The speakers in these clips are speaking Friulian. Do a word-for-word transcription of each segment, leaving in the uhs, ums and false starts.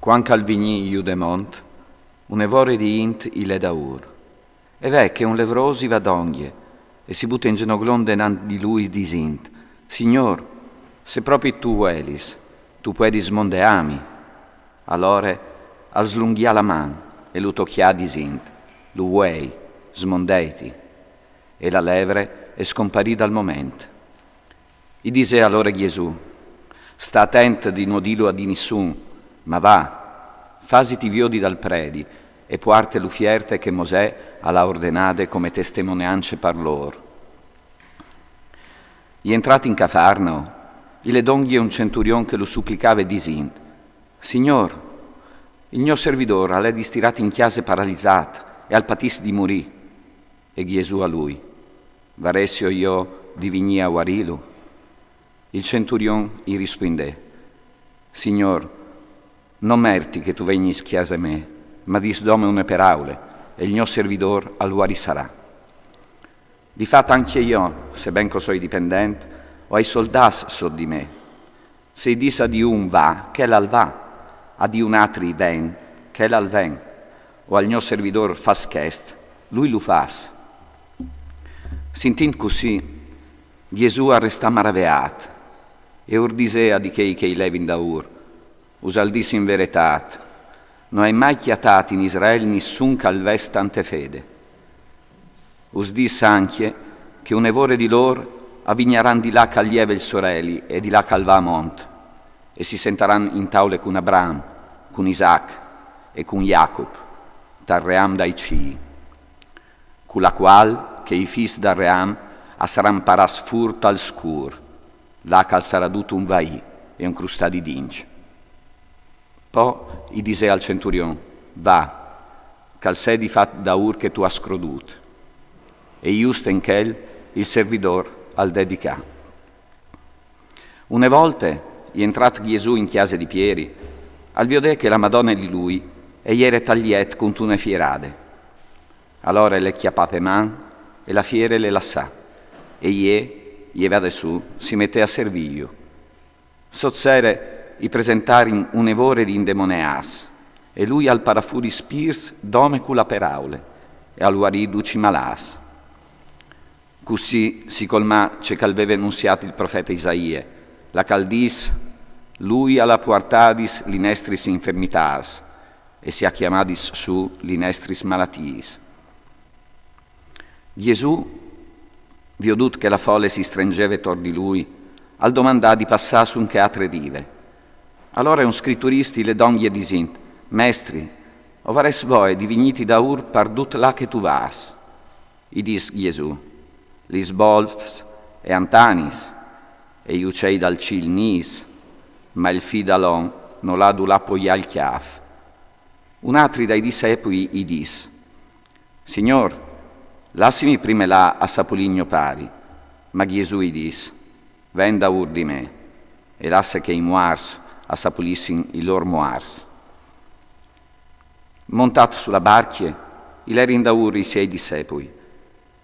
Cuant ch'al vignì jù de mont, une vore di int i lè daur. E ve che un levros i va dongje, e si bute in genoglon denant di lui disint: Signor, se propit tu vuelis, tu puedis smondeami. Alore al slunghià la man e lu tocchià disint: Lu vuei, smondeiti. E la levre e scomparì dal moment. I disè alore Jesù: Sta atent di no dilu a di nissun, ma va, fasiti viodi dal predi e puarte l'ufierte che Mosè al à ordenade come testemoneance par lor. Jentrat in Cafarnao, i lè dongje un centurion che lu supplicave disint: Signor, il gno servidor al è distirat in cjase paralisat e al patìs di murì. E Jesù a lui: Varessio jo di vignì a uarilu? Il centurion i rispuindè: Signor, no merti che tu vegnis cjase me, ma dis dome une peraule, e il gno servidor al uarissarà. Di fat ancje jo, seben ch'o soi dipendent, o ai soldats sot di me. Se i dis a di un: va, chel al va; a di un atri: ven, chel al ven; o al gno servidor: fas chest, lui lu fas. Sintint cussì, Jesù al restà maraveat e ur disè a di chei che i levin daur: Us al dis in veretât, no ai mai cjatât in Israel nissun ch'al ves tante fede. Us dis ancje che une vore di lor a vignaran di là ch'al jeve il soreli e di là ch'al va a mont, e si sentaran in taule cun Abraham, cun Isaac e cun Jacob, tal ream dai cîi. Cu la cual che i fîs dal ream a saran parâts fûr tal scûr, là ch'al sarà dut un vaî e un crustâ di dincj. Po i disè al centurion: Va, ch'al sedi fat daûr che tu âs crodût. E just in chel il servidor al dedicà. Une volte, jentrat Jesù in cjase di Pieri, al viodè che la Madone di lui e jere tal jet cuntune fierade. Alore le cjapà pe man e la fiere le lassà, e jê, jevade sù, si metè a servîju. Sot sere i presentarin une vore di indemoneâts, e lui al parà fûr i spirts dome cu la peraule, e al uarì ducj i malâts. Cussì si colmà ce ch'al veve nunziât il profete Isaie, là ch'al dîs: Lui al à puartadis li nestris infermitâts, e si à cjamadis sù li nestris malatiis. Jesù, viodût che la fole si strengeve tor di lui, al domandà di passâ su chê altre rive. Alore un scriturist i lè dongje disint: Mestri, o varès voie di vignîti daûr par dut là che tu vâs. I dîs Jesù: Lis bolfs e àn tanis, e i ucei dal cîl nîs, ma il Fi dal om nol à dulà poiâ il cjâf. Un atri dai discepui i dîs: Signor, lassimi prime lâ a sapulî gno pari. Ma Jesù i dîs: Ven daûr di me, e lasse che i muarts a sapulissin i lôr muarts. Montât su la barcje, i lerin daûr i siei discepui,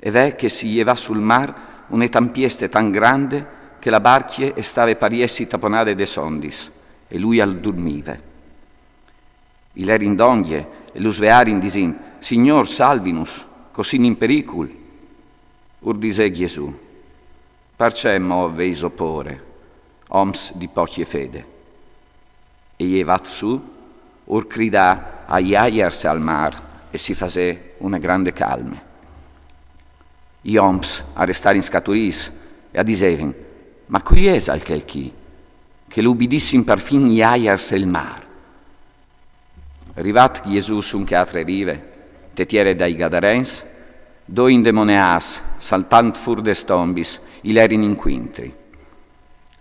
e ve che si jevà sul mâr une tampieste tant grande che la barcje e stave par jessi taponade des ondis, e lui al durmive. I lerin dongje e lu svearin disint: Signor, salvinus, ch'o sin in pericul. Ur disè Jesù: Parcè mo o veis pôre, oms di pocje fede? E jevât sù, ur cridà ai aiars e al mâr, e si fasè une grande calme. I oms a restarin scaturîts e a disevin: Ma cui isal chel chi, che lu ubidissin parfin i aiars e il mâr? Rivât Jesù su chê altre rive, te tiere dai Gadarens, doi indemoneâts, saltant fûr des tombis, i lerin incuintri.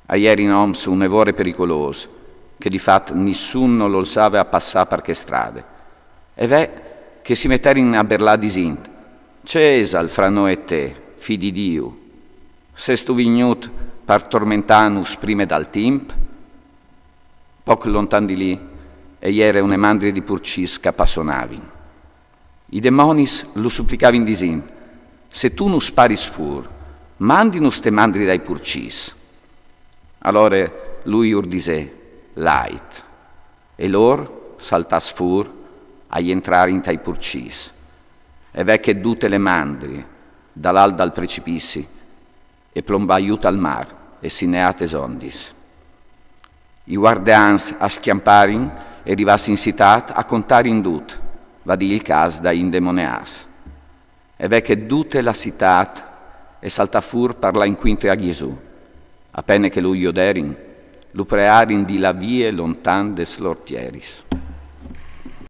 A jerin oms une vore pericolôs, che di fat nissun nol olsave a passâ par chê strade. E ve che si meterin a berlâ disint: Ce isal fra nô e te, Fi di Diu? Sêstu vignût par tormentânus prime dal timp? Poc lontan di li e jere une mandrie di purcîs ch'a passonavin. I demonis lu supplicavin disint: Se tu nus sparis fûr, mandinus te mandrie dai purcîs. Alore lui ur disè: Lait. E lôr, Saltàs fûr, a jentrarin tai purcîs. E ve che dute le mandri, da l'alt dal precipissi, e plombà jù tal mar, e si neà tes ondis. I guardeans a scjamparin e rivàs in citât a contarin dut, vadì il câs dai indemoneâts. E ve che dute la citât e saltà fûr par lâ incuintri a Jesù. A pene che lu joderin, lu prearin di lâ vie lontan des lôr tieris.